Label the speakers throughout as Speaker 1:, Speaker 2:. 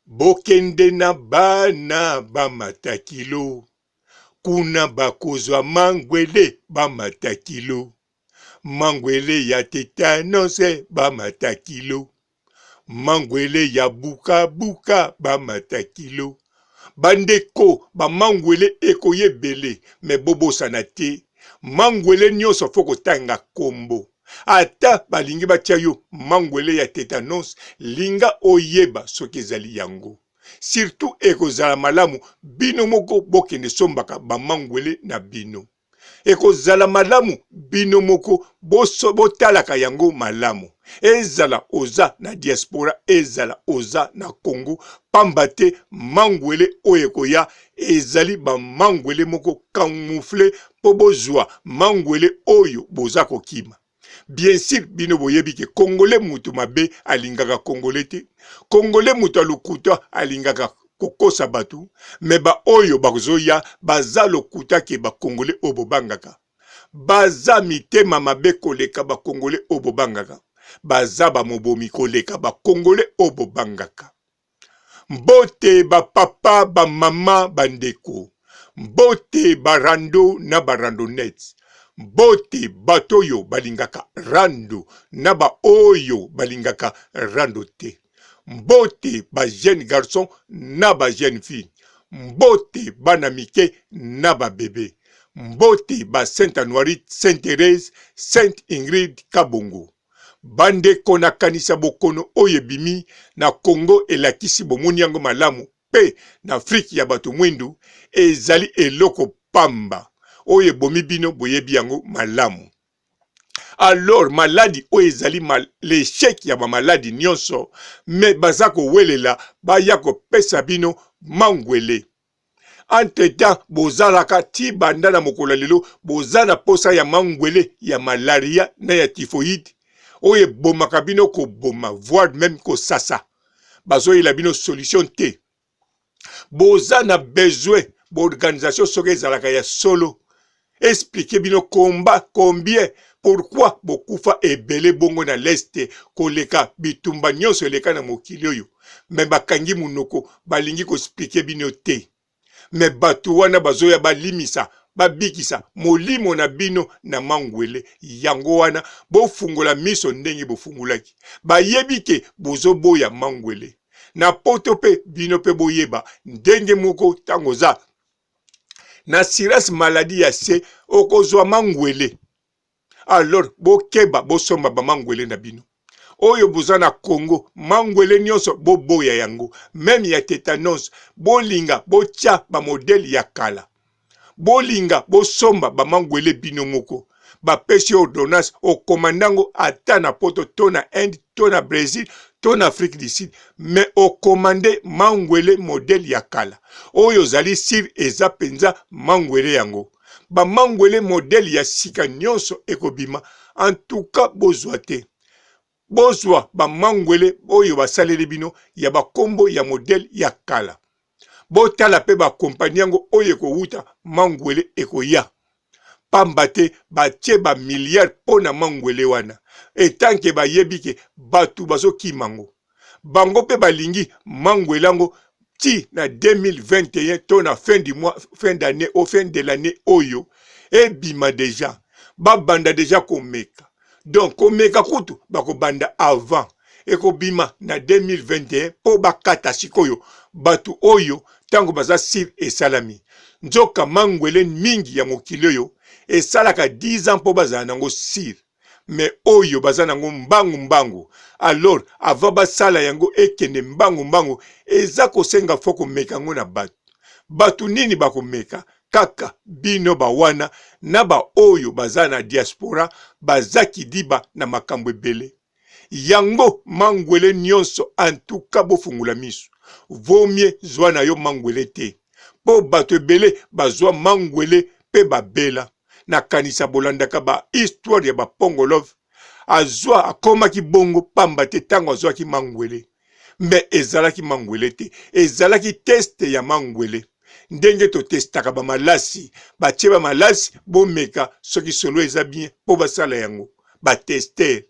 Speaker 1: Bokende na bana bamata kilo, kuna bakozwa mangwele bamata kilo, mangwele ya tetanos bamata kilo, mangwele ya buka buka bamata kilo. Bandeko ba mangwele ekoya ebele mais bobosana te mangwele nionso faut kotanga kombo. Ata balingi batia yo mangwele ya tetanos, linga oyeba soki ezali yango. Surtout ekozala malamu bino moko bokende sombaka ba mangwele na bino. Ekozala malamu bino moko boso botalaka yango malamu. Ezala oza na diaspora, ezala oza na Congo, pamba te mangwele oyo ekoya ezali ba mangwele moko camoufle mpo bozua mangwele oyo boza kokima. Bien sur bino boyebi ke congolais mutu mabe alingaka congolais te, congolais mutu ya lokuta alingaka kokosa batu, mais ba oyo bazoya baza lokuta ke ba congolais oyo bobangaka baza mitema mabe koleka ba congolais oyo bobangaka, baza ba mobomi koleka ba congolais oyo bobangaka. Mbote ba papa, ba mama, ba ndeko. Mbote ba rando na ba randonnettes. Mbote bato oyo balingaka rando na ba oyo balingaka rando te. Mbote ba jeunes garçons na ba jeunes filles. Mbote bana mike na ba bebe. Mbote ba Saint Anuarite, Saint Therèse, Sainte Ingrid Kabongo. Bandeko nakanisa bokono oyo ebimi na Congo elakisi bomoni yango malamu pe na Afrique ya bato mwindu ezali eloko pamba oyo ebomi bino boyebi yango malamu. Alors maladi oyo ezali l'echec ya ba maladi nionso mais baza kowelela baya kopesa bino mangwele. Entre temps bozalaka ti banda na mokolo ya lelo boza na posa ya mangwele ya malaria na ya typhoïde oyo ebomaka bino koboma voire meme kosasa bazoyela bino solution te. Boza na besoin ba organisation soki ezalaka ya solo expliquer bino combat combien pourquoi bokufa ebele bongo na l'est koleka bitumba nionso eleka na mokili oyo mais bakangi munoko balingi ko expliquer bino te mais batu wana bazoya balimisa babikisa molimo na bino na mangwele yango wana bofungola miso ndenge bofungolaki bayebi ke bozoboya mangwele na poto pe bino pe boyeba ndenge moko tango oza na assurance maladie ya se okozwa mangwele alors bokeba bosomba ba mangwele na bino oyo boza na Congo mangwele nyonso boboya yango meme ya tetanos bolinga botia ba modele ya kala Bolinga bosomba ba mangwele bino moko. Bapesi yo ordonnance okomanda yango ata na poto to na Inde to na Bresil to na Afrique du Sud mais okomande mangwele modèle ya kala oyo ozali sur eza penza mangwele yango. Ba mangwele modèle ya sika nionso ekobima en tout cas bozua te. Bozua ba mangwele oyo basaleli bino ya ba kombo ya modèle ya kala. Botala pe ba compagnie yango oyo ekowuta mangwele ekoya. Pamba te batie ba milliards po na mangwele wana. Etant que bayebi ke batu bazokima ngo. Bango pe balingi mangwele yango ti na 2021 to na fin du mois, fin d'annee au fin de l'annee oyo ebima dejà. Babanda dejà komeka. Donc komeka kutu bakobanda avant ekobima na 2021 po bakata sikoyo batu oyo tango baza sur esalami. Nzoka mangwele mingi ya mokili oyo esalaka 10 ans po bazala nango sur mais oyo baza nango mbangu mbangu alors avant basala yango ekende mbangu mbangu eza kosenga faut komeka yango na batu. Batu nini bakomeka? Kaka bino ba wana na ba oyo baza na diaspora baza kidiba na makambo ebele. Yango mangwele nionso en tout cas bofungola misu. Vaut mieux zwa na yo mangwele te. Po batu ebele bazwa mangwele pe ba bela. Na kanisa bolandaka ba histoire ya ba pongo love azwa akomaki bongo pamba te tango azwaki mangwele. Mais ezalaki mangwele te, ezalaki test ya mangwele. Ndenge to testaka ba malasi, batie ba malasi bomeka soki solo eza bien po basala yango. Ba tester.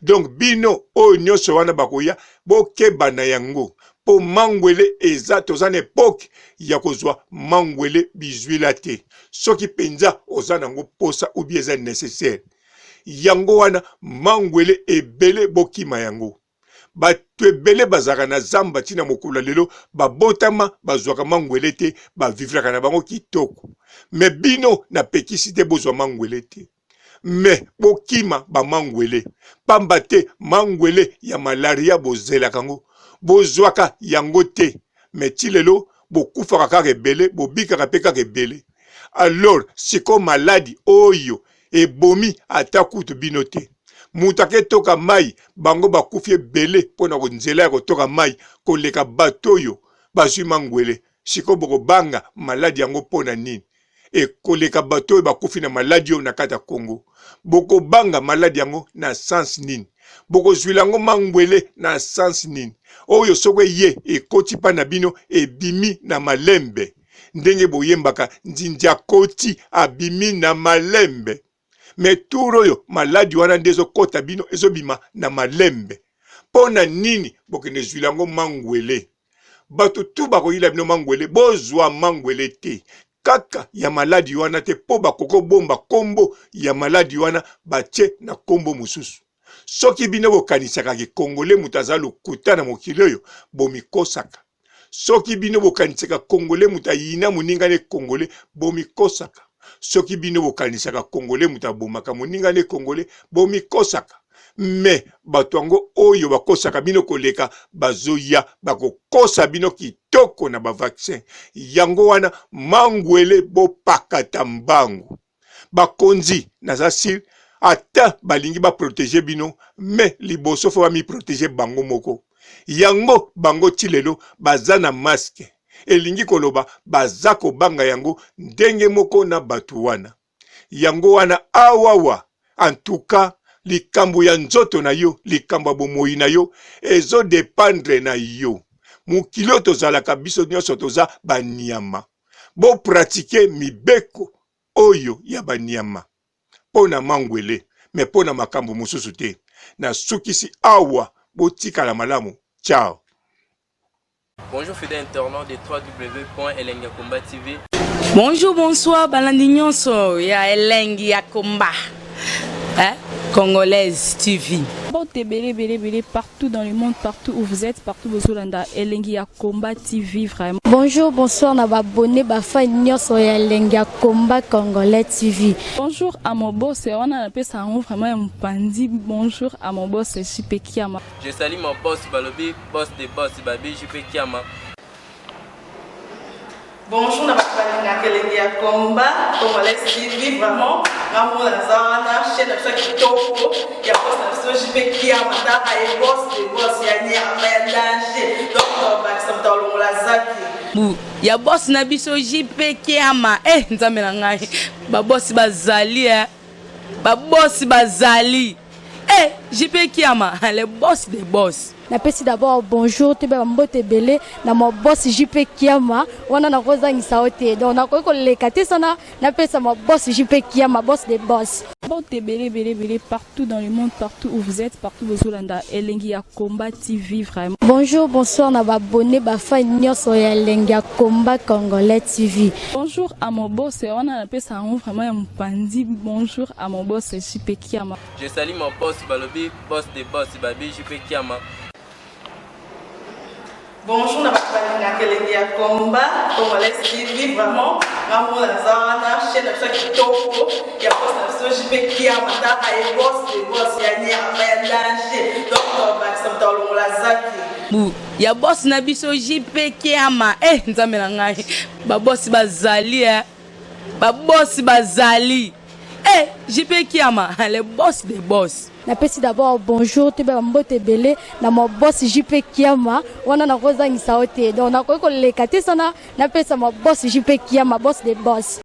Speaker 1: Donc bino oyo nyonso wana bakoya, bokeba na yango mpo mangwele eza, toza na epoque ya kozwa mangwele bizwila te. Soki mpenza oza nango posa ou bien eza necessaire, yango wana mangwele ebele bokima yango. Bato ebele bazalaka na zamba ti na mokolo ya lelo, babotama bazwaka mangwele te, ba vivraka na bango kitoko. Mais bino napekisi te bozwa mangwele te, mais bokima ba mangwele, pamba te mangwele ya malaria bozelaka yango, bozwaka yango te, mais ti lelo bokufaka kaka ebele, bobikaka pe kaka ebele. Alors sikoyo maladi oyo ebomi ata kutu bino te. Moto ake toka mayi, bango bakufi ebele mpo na nzela ya kotoka mayi koleka bato oyo bazwi mangwele. Sikoyo bokobanga maladi yango mpo na nini? Ekoleka bato oyo bakufi na maladi oyo na kati ya Congo. Bokobanga maladi yango na sens nini? Bokozwila yango mangwele na sens nini? Oyo soko eye ekoti mpa na bino ebimi na malembe. Ndenge boyembaka nzinzi akoti abimi na malembe. Mais tour oyo maladi wana nde ezokota bino ezobima na malembe. Mpo na nini bokende zwila yango mangwele? Bato tu bakoyila bino mangwele, bozwa mangwele te kaka ya maladi wana te, mpo bakoki kobomba kombo ya maladi wana batie na kombo mosusu. Soki bino bokanisaka ke Congolais moto aza lokuta na mokili oyo, bomikosaka. Soki bino bokanisaka congolais moto ayina moninga ne congolais, bomikosaka. Soki bino bokanisaka congolais moto abomaka moninga ne congolais, bomikosaka. Mais bato yango oyo bakosaka bino koleka bazoya bakokosa bino kitoko na ba vaccin. Yango wana mangwele bopakata mbangu. Bakonzi naza sur ata balingi ba proteger bino mais liboso faut ba mi proteger bango moko. Yango bango ti lelo baza na masque elingi koloba baza kobanga yango ndenge moko na batu wana. Yango wana awawa en tout cas likambo ya nzoto na yo, likambo ya bomoyi na yo ezo dependre na yo. Mokili oyo tozalaka biso nionso toza ba nyama. Bo pratiquer mibeko oyo ya ba nyama mpo na mangwele mais mpo na makambo mosusu te. Nasukisi awa, botikala malamu. Ciao.
Speaker 2: Bonjour fidèle internaute de www.elengiyakomba.tv.
Speaker 3: Bonjour, bonsoir, balandi nyonso ya Elengi ya Komba. Hein? Congolaise TV.
Speaker 4: Mbote ebele ebele ebele partout dans le monde, partout où vous êtes, partout bozolanda Elengi ya Combat TV vraiment.
Speaker 5: Bonjour, bonsoir na ba abonné ba fan nyonso ya Elengi ya Combat Congolais TV.
Speaker 4: Bonjour à mon boss, wana napesa yango vraiment ya mopanzi. Bonjour à mon boss JP Kiama.
Speaker 2: Je salue mon boss balobi boss de boss babi JP Kiama.
Speaker 6: Bonjour na bato balingaka elengi ya combat congolais TV vraiment nga moko naza wana chaîne na biso ya kitoko ya boss na biso JP Kiama taka ye boss de boss ya nyama ya danger donc tobakisa moto alongola zaki
Speaker 3: Bu ya boss na biso JP Kiama eh nzambe na ngai ba boss bazali eh ba boss bazali eh JP Kiama le boss de boss.
Speaker 5: Napesi d'abord bonjour toyeba ba mbote ebele na mon boss JP Kiama wana nakozangisa yo te donc nakoki koleka te sana napesa mon boss JP Kiama boss de boss.
Speaker 4: Mbote ebele ebele ebele partout dans le monde partout où vous êtes partout bozolanda Elengi ya Combat TV vraiment.
Speaker 5: Bonjour bonsoir na ba abonnes ba fans nionso ya Elengi ya Combat Congolais TV.
Speaker 4: Bonjour à mon boss wana napesa yango vraiment ya mopanzi bonjour à mon boss JP Kiama.
Speaker 2: Je salue mon boss balobi boss de boss babi JP Kiama.
Speaker 6: Bonjour na bato balingaka elengi ya combat congolais TV vraiment nga moko naza wana chaîne na biso ya kitoko ya boss na biso JP Kiama taka ye boss de boss ya nyama ya danger donc tobakisa moto alongola zaki
Speaker 3: Bu ya boss na biso JP Kiama eh nzambe na ngai ba boss bazali eh ba boss bazali eh JP Kiama le boss de boss.
Speaker 5: Napesi d'abord bonjour toyeba ba mbote ebele na mon boss JP Kiama wana nakozangisa yo te donc nakoki koleka te sana napesa mon boss JP Kiama boss de boss.